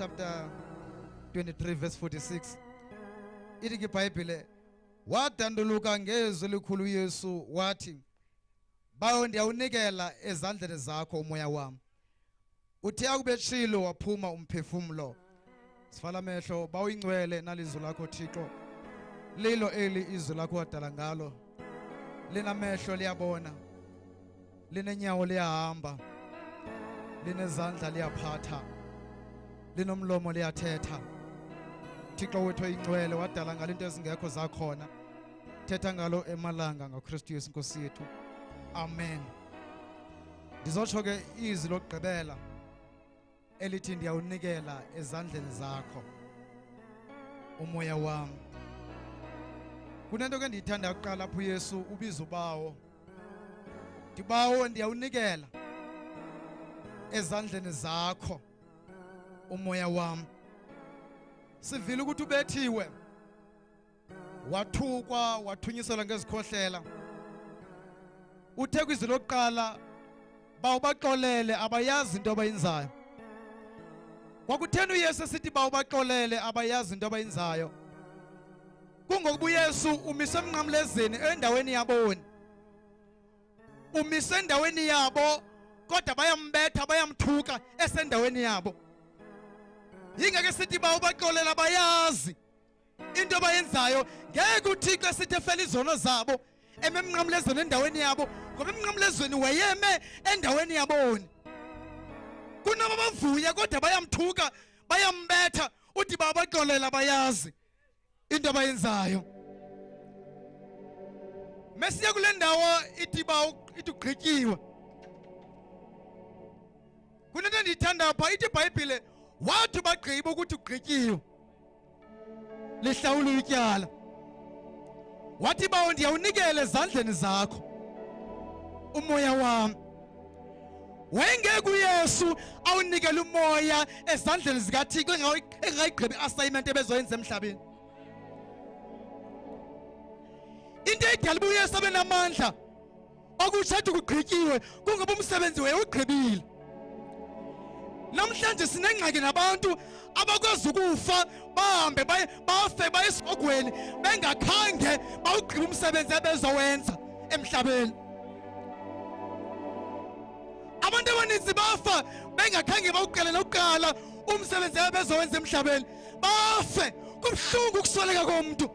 chapter 23 verse 46 ithi ke iBhayibhile wadanduluka ngezwi elikhulu uYesu wathi Bawo ndiyawunikela ezandleni zakho umoya wam. Uthe akubetshilo waphuma umphefumlo. Sivala amehlo bawuyingcwele nalizwi lakho Thixo. Lilo eli izwi lakho wadala ngalo. Linamehlo liyabona. Linenyawo liyahamba. Linezandla liyaphatha. Linomlomo liyathetha. Thixo wethu oyingcwele wadala ngalo into ezingekho zakhona. Thetha ngalo emalanga ngoKristu Yesu Nkosi yethu. Amen. Ndizotsho ke izwi lokugqibela elithi ndiyawunikela ezandleni zakho umoya wam. Kunento ke ndiyithanda kuqala apho uYesu ubiza ubawo. Ndibawo ndiyawunikela ezandleni zakho umoya wam. Sivile ukuthi ubethiwe wathukwa wathunyiselwa ngezikhohlela uthe kwizwi lokuqala bawubaxolele abayazi into abayenzayo kwakutheni uYesu esithi bawubaxolele abayazi into abayenzayo kungokuba uYesu umise emnqamlezeni endaweni yaboni umise endaweni yabo kodwa bayambetha bayamthuka esendaweni yabo yingeke sithi bawubaxolela bayazi into abayenzayo ngeke uthixo esithi efela izono zabo eme emnqamlezweni endaweni yabo ngoba emnqamlezweni wayeme endaweni yaboni kunabo bavuya kodwa bayamthuka bayambetha uthi babaxolela bayazi into abayenzayo mesiya kule ndawo ithi ba ithi ugqityiwe kunento endiyithandayo pha ithi ibhayibhile wathi bagqiba ukuthi ugqityiwe lihlawula ityala wathi bawo ndiyawunikela ezandleni zakho umoya wami wayengeke uYesu awunikele umoya ezandleni zikaThixo engayigqibi assignment ebezoyenza emhlabeni into edala uba uYesu abe namandla okutsho athi kugqityiwe kungoba umsebenzi wayewugqibile namhlanje sinengxaki nabantu abakwazi ukufa bahambe bafe baye esihogweni bengakhange bawugqibe umsebenzi ebezowenza emhlabeni abantu abaninzi bafa bengakhange bawuqale nokuqala umsebenzi ebezowenza emhlabeni bafe kubuhlungu ukusweleka komntu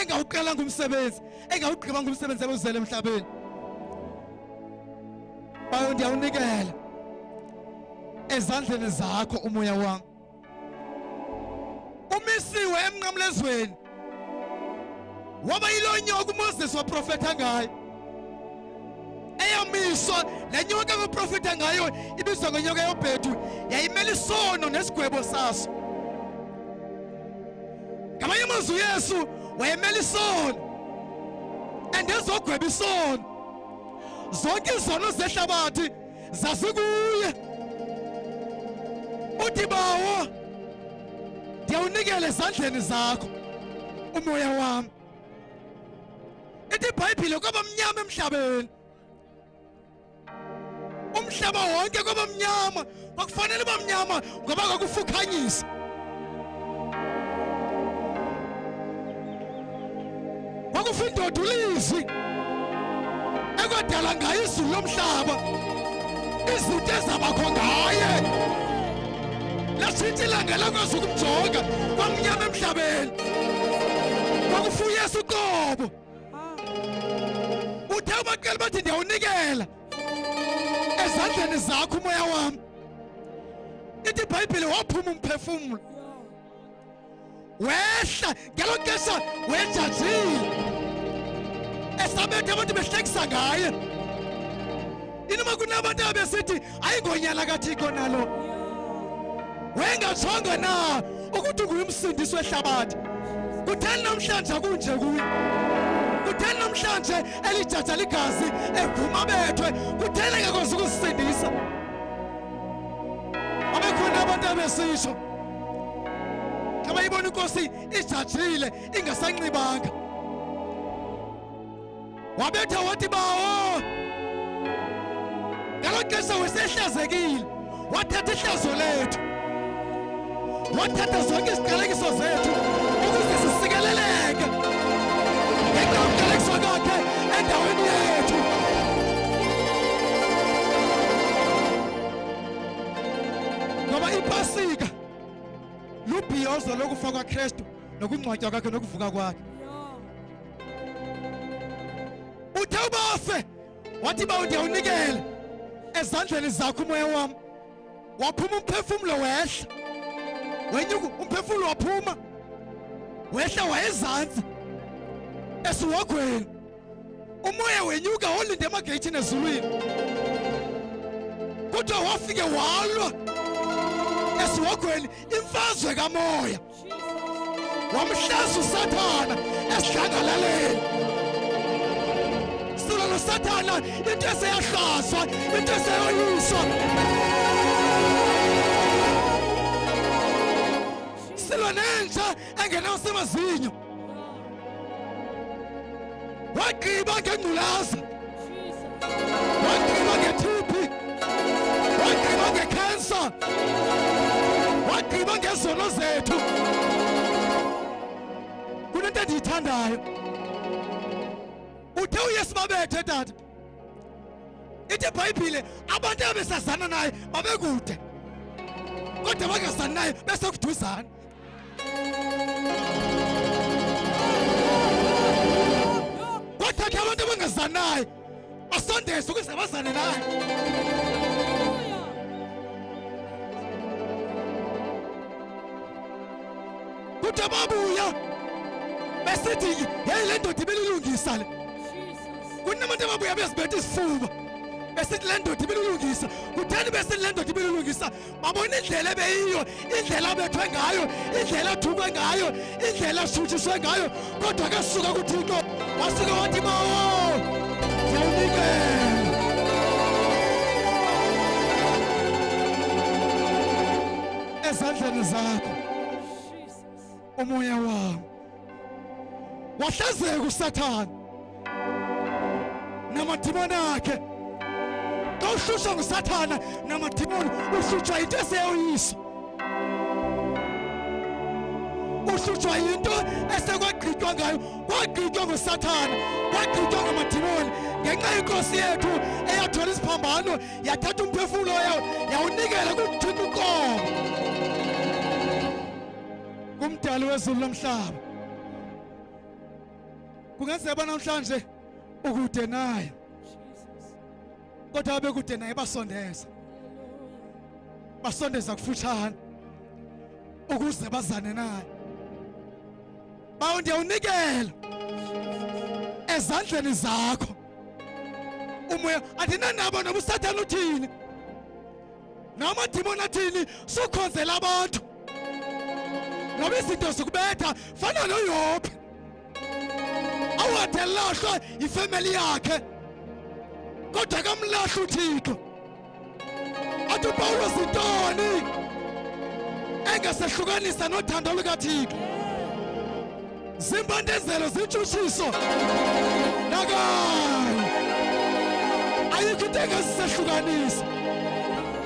engawuqalanga umsebenzi engawugqibanga umsebenzi ebewuzele emhlabeni bayo ndiyawunikela ezandleni zakho umoya wam umisiwe emnqamlezweni waba yiloo nyoka uMoses waprofetha ngayo eyamiswa le nyoka akuprofetha ngayo ibizwa ngenyoka yobhedu yayimela isono nesigwebo saso ngamanye amazwi uYesu wayemela isono and ezogweba isono zonke izono zehlabathi zazikuye uthi bawo ndiyawunikela ezandleni zakho umoya wami ithi ibhayibhile kwaba mnyama emhlabeni umhlaba wonke kwaba mnyama kwakufanele uba mnyama ngoba kwakufukhanyisa kwakufa indoda ulizwi ekwadala ngayo izulu lomhlaba izinto ezabakho ngaye latshintsha ilanga lakwazi ukumjonga kwamnyama emhlabeni kwakufa uyesu uqobo uthe ubaqela bathi ndiyawunikela ezandleni zakho umoya wami ithi ibhayibhile waphuma umphefumlo wehla ngelo xesha wejajile esabetha abantu behlekisa ngaye inoba kunabantu abesithi ayingonyana kathixo nalo wayengatshongo na ukuthi nguye umsindisi wehlabathi kutheni namhlanje akunje kuye kutheni namhlanje elijaja ligazi evuma bethwe kutheni engakwazi ukuzisindisa abekhona abantu abesisho xa bayibona inkosi ijajile ingasanxibanga wabetha wathi bawo ngalo xesha wesehlazekile wathatha ihlazo lethu Wathatha zonke iziqalekiso zethu ukuze sisikeleleke ngenxa yokuqalekiswa kwakhe endaweni yethu. Ngoba iPasika lubhiyozo lokufa kwaKristu nokungcwatywa kwakhe nokuvuka kwakhe. Uthe ubafe wathi bawo ndiyawunikela ezandleni zakho umoya wam. Waphuma umphefumlo wehla, wenyuka umphefumlo waphuma wehla wayezantsi esihogweni. Umoya wenyuka wolinda emageyithini ezulwini. Kuthiwa wafike walwa esihogweni imfazwe kamoya, wamhlaza uSathana esidlangalaleni. Silwa noSathana, into eseyahlazwa, into eseyoyiswa. Silwa nenja engenawusemazinyo. Wagqiba ngengculaza, wagqiba nge-TB, wagqiba ngekhensa, wagqiba ngezono zethu. Kunento endiyithandayo, uthe uYesu babethe tata, ithi iBhayibhile abantu abesazana naye babekude, kodwa bangazani naye besekuduzane. Kwathatha abantu abangazanayo basondeze ukuze bazane naye. Kuthe babuya besithi heyi, le ndoda ibililungisa le. Kunabantu ababuya bezibetha isifuba besithi le ndoda ibililungisa. Kutheni besithi le ndoda ibililungisa? Babona indlela ebeyiyo, indlela abethwe ngayo, indlela athukwe ngayo, indlela ashutshiswe ngayo, kodwa kasuka kuThixo wasuke wathi bawo ndiyawunikela ezandleni zakho umoya wami. Wahlazeka uSathane namadimoni akhe. Xa uhlutshwa nguSathana namadimoni, uhlutshwa yinto eseyoyiswa, uhlutshwa yinto esekwagqitywa ngayo. Kwagqitywa nguSathana, kwagqitywa ngamadimoni ngenxa yenkosi yethu eyathwala isiphambano, yathatha umphefumlo yayo yawunikela kuThixo uqobo, kumdali wezulu lomhlaba. Kungenzeka namhlanje ukude naye, kodwa abekude naye basondeza, basondeza kufutshane ukuze bazane naye. Bawo, ndiyawunikela ezandleni zakho umoya. Andinandaba noba uSathane uthini, namadimoni athini, sukhonzela abantu noba izinto zikubetha. Fana noYobhi awade lahlwa yifemeli yakhe, kodwa kamlahla uThixo. Athi uPawulos, intoni engasehlukanisa nothando lukaThixo? Zimbandezelo, zintshutshiso, nakanye ayikho into engasisehlukanisa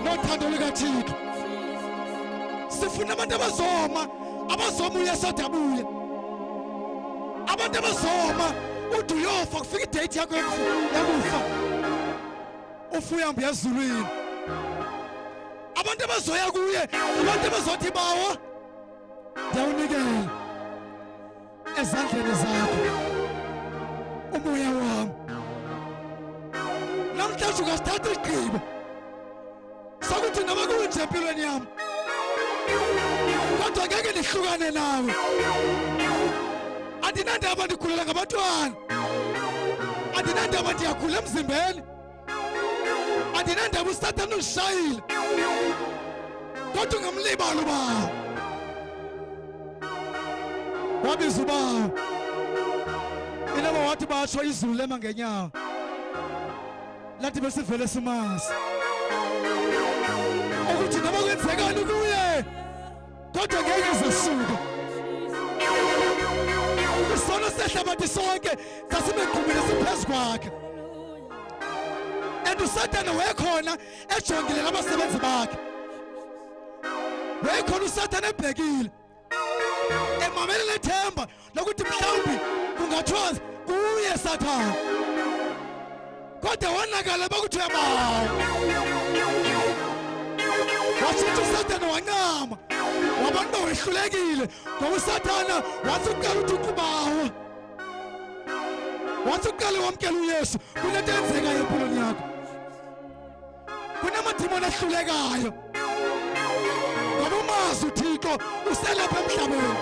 nothando lukaThixo. Sifuna abantu abazoma, abazoma uYesu ade abuye, abantu abazoma ude uyofa, kufika idate yakho yokufa, ufe uhambe uya ezulwini. Abantu abazoya kuye, abantu abazothi bawo ndiyawunikela ezandleni zakho umoya wami. Namhlanje ungasithatha isigqibo sokuthi noma kunje empilweni yami, kodwa ngeke ndihlukane nawe. Andinandaba ndikhulela ngabantwana, andinandaba ndiyakhula emzimbeni, andinandaba uSathane undishayile, kodwa ungamlibali ubawo. Wabiza ubawo, inoba wathi batsho izulu lema ngenyawo, lathi besivele simazi ukuthi noma kwenzekani kuye kodwa ngeke zesuke. Isono sehlabathi sonke sasimegqumile siphezu kwakhe, and uSathane wayekhona ejongile nabasebenzi bakhe. Wayekhona uSathane ebhekile emamele lethemba lokuthi mhlawumbi kungathiwa kuye Sathane, kodwa wonakala bakuthiwa bawo. Watshintsha uSathane wancama, wabona uba wehlulekile, ngoba uSathana wathi uqala uthi ukubawo, wathi uqale wamkela uYesu. Kunento eyenzekayo empilweni yakho, kunamadimoni ahlulekayo ngoba umazi uThixo uselapha emhlabeni.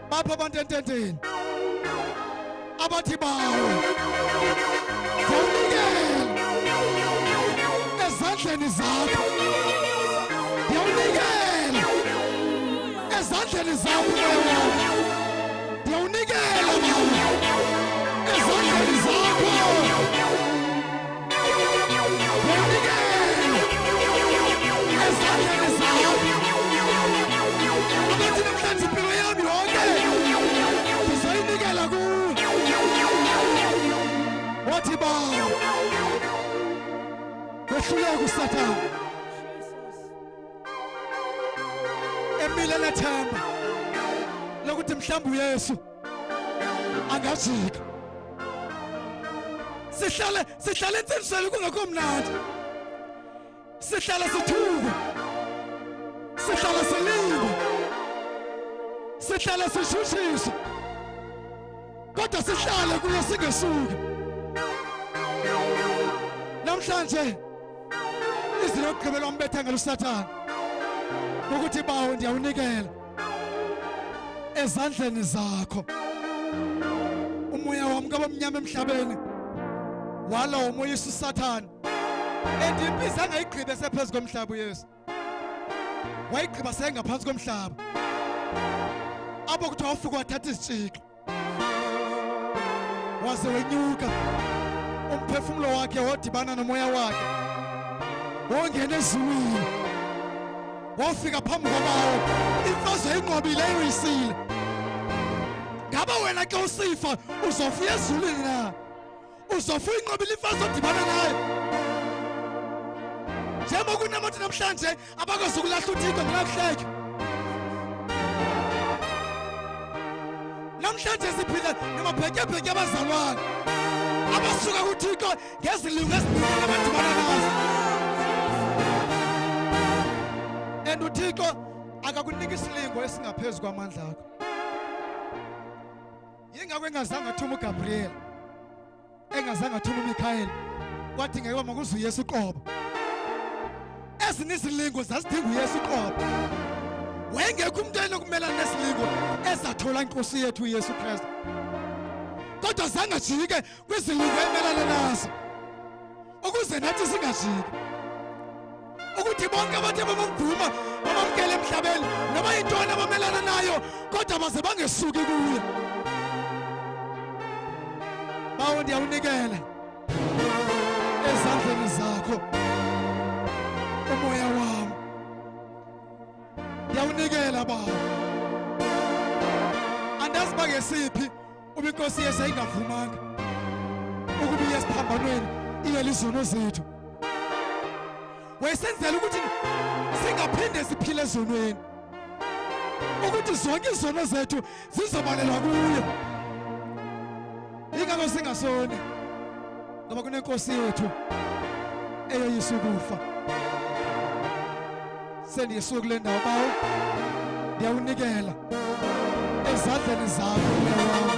Bapha abantu ententeni abathi bawo ndiyawunikela ezandleni zakho, ndiyawunikela ezandleni zakho umoya wam, ndiyawunikela bawo ezandleni zakho, ndiyawunikela ezandleni zakho. Abathi namhlanje impilo yami yonke ndizoyinikela kuwe. Wathi bawo, wehluleka uSathane emile nethemba lokuthi mhlawumbe uYesu angajika. Sihlale sihlale entsindisweni kungekho mnandi, sihlala sithuka, sihlala silingwa, sihlala sishushiswa, kodwa sihlale kuye singesuki. Namhlanje izwi lokugqibela wambetha ngalo uSathane ukuthi bawo ndiyawunikela ezandleni zakho umoya wami kabamnyama emhlabeni, wala womoyisa uSathane. And impi zange ayigqibe sephezu komhlaba uYesu, wayigqiba sengaphansi komhlaba, apho kuthiwa wafika wathatha izitshixo waze wenyuka, umphefumulo wakhe wodibana nomoya wakhe, wongena ezulwini, wafika phambi kwabawo. Imfazwe ayinqobile, ayiwisile. Ngaba wena xa usifa uzofika ezulwini na? Uzofa uyinqobile imfazwe odibana nayo? Njengoba kunabantu namhlanje abakwazi ukulahla uThixo ngelakuhleke, namhlanje siphila namabhetyebhetye abazalwane abasuka kuThixo ngezilingo eziningi abadibana nazo. And uThixo akakunika isilingo esingaphezu kwamandla akho. Yingakho engazange athuma uGabriel, engazange athuma uMikhayeli, kwathi ngeke makuze uYesu uqobo. Ezinye izilingo zazidinga uYesu uqobo. Wayengekho umuntu enokumelana nesilingo ezathola inkosi yethu uYesu Kristu, kodwa zange ajike kwizilingo emelana nazo ukuze nathi singajiki, ukuthi bonke abantu abamvuma bamamkele emhlabeni, noma yintoni abamelana nayo, kodwa baze bangesuki kuye. Bawo, ndiyawunikela ezandleni zakho umoya wami, ndiyawunikela bawo. Andazi bangesiphi uba inkosi Yesu ayingavumanga ukuba iye esiphambanweni iyele izono zethu, wayesenzela ukuthi singaphinde siphile ezonweni, ukuthi zonke izono zethu zizobalelwa kuye. Ingakho singasoni, ngoba kunenkosi yethu eyoyisa ukufa. Sendiyisuka kule ndawo bawo, ndiyawunikela ezandleni zakho umoya wam.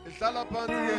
Ihlala phansi ke.